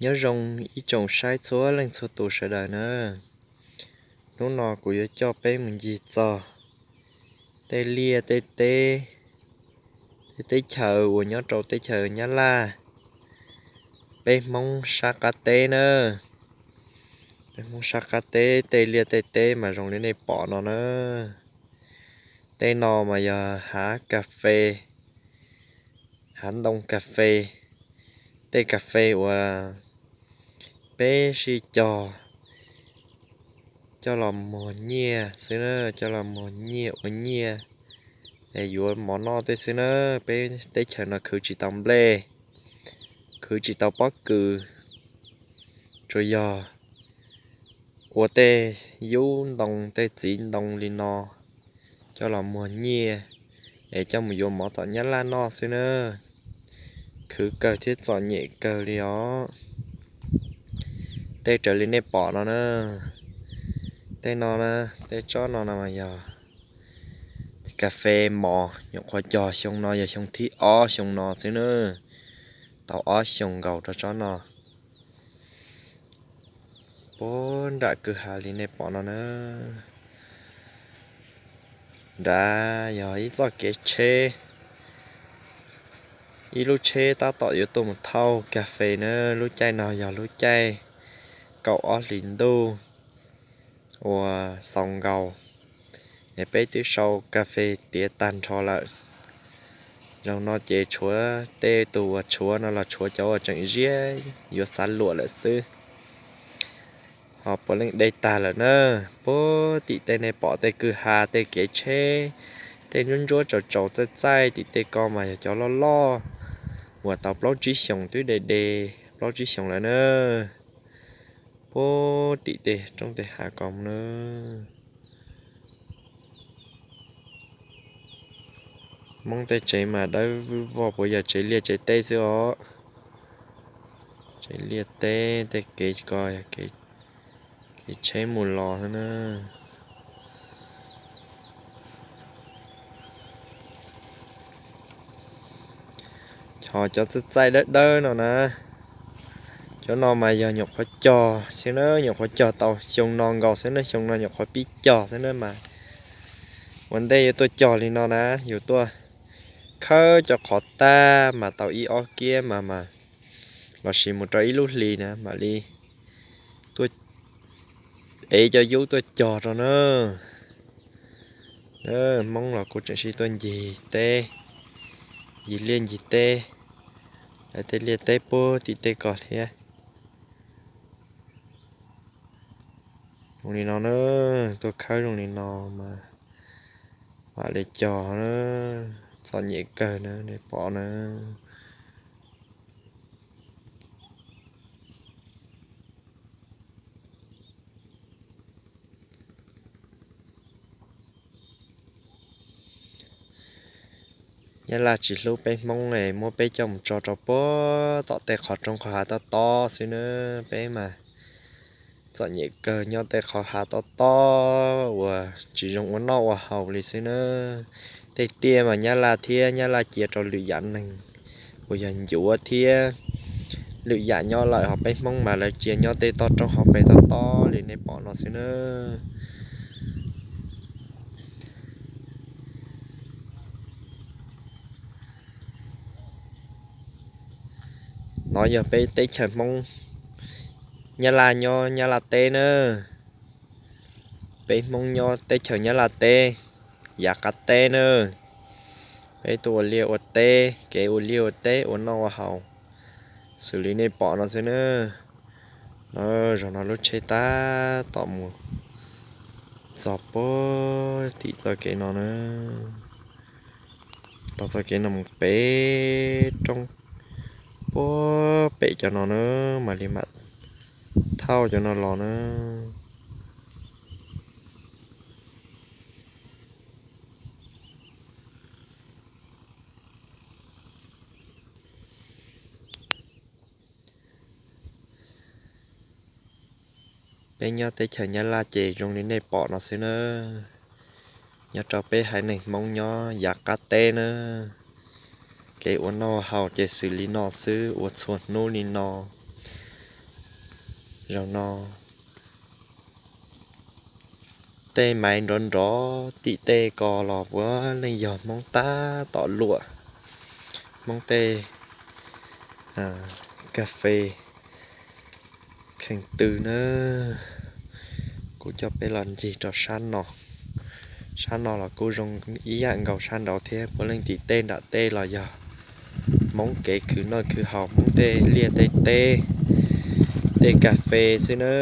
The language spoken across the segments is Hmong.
Nyob zoo ib tsoom saib txhua leej txhua tus sawv daws na. Hnub no kuv yuav coj peb mus ncig txog tej liaj tej teb, tej teb chaws uas nyob rau teb chaws Nyab Laj, peb Hmoob sab qab teb na. Peb Hmoob sab qab teb tej liaj tej teb mas zoo li nej pom no na. Tej no mas yog hav kas fes, hav ntoo kas fes, tej kas fes uas peb sib cog coj los muag nyiaj xwb na, coj los muag nyiaj ua nyiaj es yuav mov noj tej xwb na. Peb teb chaws no khwv tsis tau nplej, khwv tsis tau pob kws, tsuas yog ua tej yub ntoo tej txiv ntoo li no coj los muag nyiaj es coj mus yuav mov tom Nyab Laj noj xwb na. Khwv kawg thiab txom nyem kawg li os. Tej raws li nej pom no na, tej no na, tej tsob no no mas yog kas fes mos, nyuam qhuav cog xyoo no yog xyoo thib ob xyoo no xwb na. Tau ob xyoos nkaus rau tsob no. Puag nram kwj ha li nej pom no na. Nrad yog ib txoj kev tsheb, ib lub tsheb tab tom yuav tuaj mus thauj kas fes na. Lub caij no yog lub caij kaum ob hlis ntuj uas xaus nkaus, es peb twb sau kas fes tiav tag nrho lawm. Zaum no ces tshuav tej tus uas tshuav no los tshuav cov uas tseem ziab yuav xav luam lawm xwb. Ho puav leej de tag lawm na. Puag tim tej nej pom tej kwj ha tej kev tsheb, tej ntsuab ntsuab tsaus tsaus txaij txaij tim tej ko mas yog cov loj loj uas tau plaub tsib xyoos twb de de, plaub tsib xyoos lawm na. Puag tim tej roob tej hav ko na. Hmoob tej tsev mas dawb voj puas yog tsev liaj tsev teb xwb os. Tsev liaj teb tej kev ko, kev tsheb mus los xwb na. Ho cov txaij txaij dawb dawb no na, cov no mas yog nyuam qhuav cog xwb na, nyuam qhuav cog tau xyoo no nkaus xwb na, xyoo no nyuam qhuav pib cog xwb na mas. Ua ntej yuav tuaj cog li no na, yus tuaj khawb cov qhov tag mas tau ib ob kiab mas mas, los sis mus rau ib lub hlis na mam li tuaj ev cov yub tuaj cog rau na. Hmoob los kuj tseem sib tuaj ncig teb, ncig liaj ncig teb, lawv tej liaj teb puag tim tej ko thiab. Zoo li no na, tuaj khawb zoo li no mas mam li cog na, txom nyem kawg na, nej pom na. Nyab Laj tsis hlub peb Hmoob es muab peb coj mus tso rau puag tom tej qhov roob qhov hav tob tob xwb na. Peb mas txom nyem kawg nyob tej qhov hav tob tob uas tsis zoo ua noj ua haus li xwb na. Tej tiaj mas Nyab Laj thiab, Nyab Laj cia rau lwm yam neeg uas yog ncuav thiab lwm yam nyob lawm, ho peb Hmoob mas lawv cia nyob tej toj roob hauv pes tob tob li nej pom no xwb na. No yog peb teb chaws Hmoob, Nyab Laj nyob Nyab Laj teb na. Peb Hmoob nyob teb chaws Nyab Laj teb, yav qab teb na. Peb tuaj ua liaj ua teb, kev ua liaj ua teb ua noj ua haus xws li nej pom no xwb na. No, zaum no lub tsheb tab tom mus txog puag tim txoj kev no na. Tau txoj kev no mus pem roob puag pem cov no na, mam li mam thauj cov no los na. Peb nyob teb chaws Nyab Laj ces zoo li nej pom no xwb na. Nyob rau peb haiv neeg Hmoob nyob yav qab teb na, kev ua noj haus ces xws li no xwb, ua txhua hnub li no. Zaum no tej maiv nrov nrov tim tej ko los puav leej yog Hmoob tab tom luam, Hmoob tej kas fes kheej twg na. Kuv coj peb los ncig rau sab no. Sab no los kuj zoo ib yam nkaus sab nraud thiab, puav leej tim tej nram tej los yog Hmoob kev khwv noj khwv haus, Hmoob tej liaj tej teb, tej kas fes xwb na.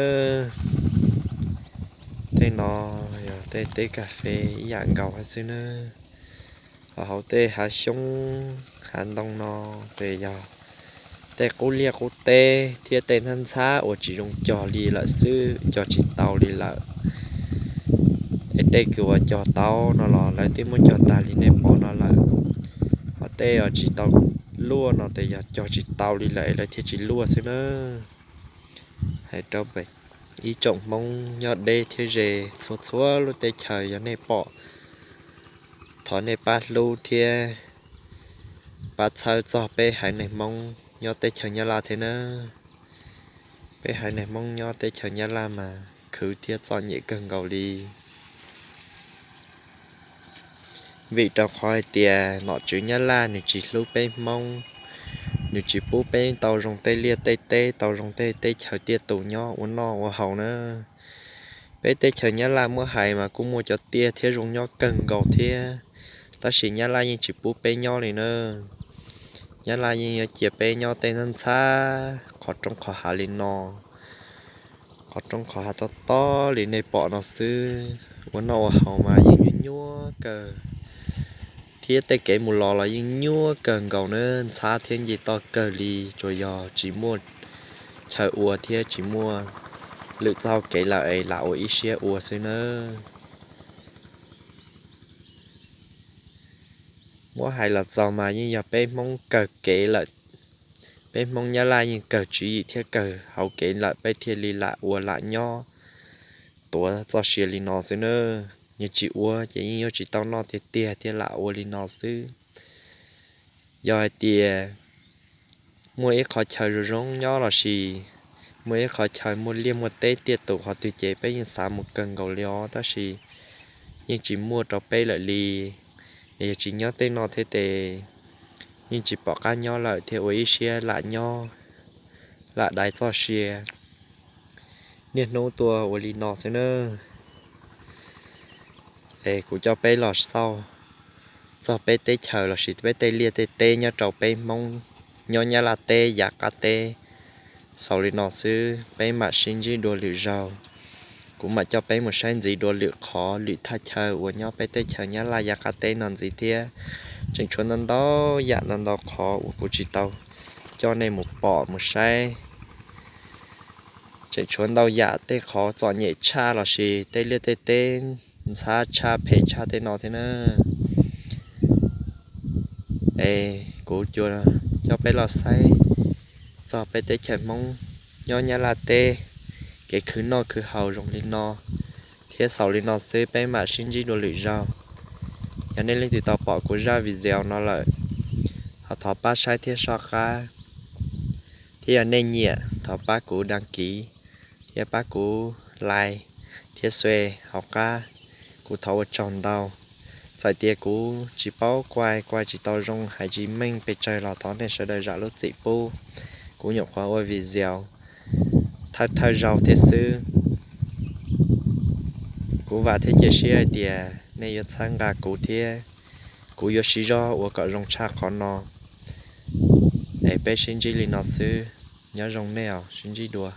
Tej no yog tej teb kas fes ib yam nkaus xwb na. Ho hauv tej hav xyoob hav ntoo no ces yog tej qub liaj qub teb thiab tej ntxhab ntxhab uas tsis zoo cog li lawm xwb, cog tsis tau li lawm. Es tej kws uas cog tau no los lawv twb muab cog tag li nej pom no lawm. Ho tej uas tsis tau luaj no ces yog cog tsis tau li lawm es lawv thiaj tsis luaj xwb na. Hais rau ib tsoom Hmoob nyob deb thiab ze txhua txhua lub teb chaws, yog nej pom, thov nej pab hlub thiab pab txhawb txog peb haiv neeg Hmoob nyob teb chaws Nyab Laj thiab nawb. Peb haiv neeg Hmoob nyob teb chaws Nyab Laj mas khwv thiab txom nyem kawg nkaus li. Vim rau qhov hais tias nom tswv Nyab Laj nws tsis hlub peb Hmoob, nws tsis pub peb tau zoo tej liaj tej teb, tau zoo tej teb chaws tiaj tus nyob ua noj ua haus na. Peb teb chaws Nyab Laj muab hais mas kuj muaj cov tiaj thiab zoo nyob kawg nkaus thiab, tab sis Nyab Laj yeej tsis pub peb nyob li na. Nyab Laj yeej yuav cia peb nyob tej ntxhab ntxhab qhov roob qhov hav li no, qhov roob qhov hav tob tob li nej pom no xwb. Ua noj ua haus mas yeej nyuaj nyuaj kawg, thiab tej kev mus los los yeej nyuaj kawg nkaus na, ntxhab thiab nce toj kawg li, tsuas yog tsis muaj chaw ua thiab tsis muaj lwm txoj hau kev lawm es lam ua ib siab ua xwb nawb. Muab hais los txog mas yeej yog peb Hmoob kawg kev lawm, peb Hmoob Nyab Laj yeej kawg tswv yim thiab kawg hau kev lawm peb thiaj li lam ua lam nyob tuav txoj sia li no xwb nawb. Yog tsis ua ces yeej yuav tsis tau noj tiag tiag thiaj lam ua li no xwb. Yog hais tias muaj ib qhov chaw zoo zoo nyob lossis muaj ib qhov chaw muaj liaj muaj teb tiaj tus qhov twg ces peb yeej xav mus kawg nkaus li os, tab sis yeej tsis muaj rau peb lawm li. Yog tsis nyob tej no thiab ces yeej tsis pom qab nyob lawm thiaj ua ib siab lam nyob, lam dai txoj sia niaj hnub tuaj ua li no xwb nawb. Es kuv coj peb los xauj txog peb teb chaws lossis peb tej liaj tej teb nyob rau peb Hmoob nyob Nyab Laj teb yav qab teb xaus li no xwb, peb mam sib ntsib dua lwm zaug. Kuv mam coj peb mus saib ntxiv dua lwm qhov lwm thaj chaw uas nyob peb teb chaws Nyab Laj yav qab teb no ntxiv thiab. Tseem tshuav ntau ntau yam ntau ntau qhov uas kuv tsis tau coj nej mus pom mus saib. Tseem tshuav ntau yam tej qhov txom nyem tshaj lossis tej liaj tej teb ntxhab tshaj phem tshaj tej no thiab na. Es kuv coj peb los saib txog peb teb chaws Hmoob nyob Nyab Laj teb, kev khwv noj khwv haus zoo li no thiab xaus li no xwb, peb mam sib ntsib dua lwm zaug. Yog nej leej twg tau pom kuv zaj video no lawm, ho thov pab saib thiab soj qab, thiab yog nej nyiam thov pab kuv đăng ký thiab pab kuv like thiab share hauv qab, kuv thov ua tsaug ntau. Txawm tias kuv tsis paub kuaj, kuaj tsis tau zoo, hais tsis meej pes tsawg los thov nej sawv daws zam lub txim pub. Kuv nyuam qhuav ua video thawj thawj zaug thiab xwb. Kuv vam thiab cia siab hais tias nej yuav txhawb nqa kuv thiab kuv yuav siv zog ua kom zoo tshaj qhov no. Es peb sib ntsib li no xwb, nyob zoo nej os, sib ntsib dua.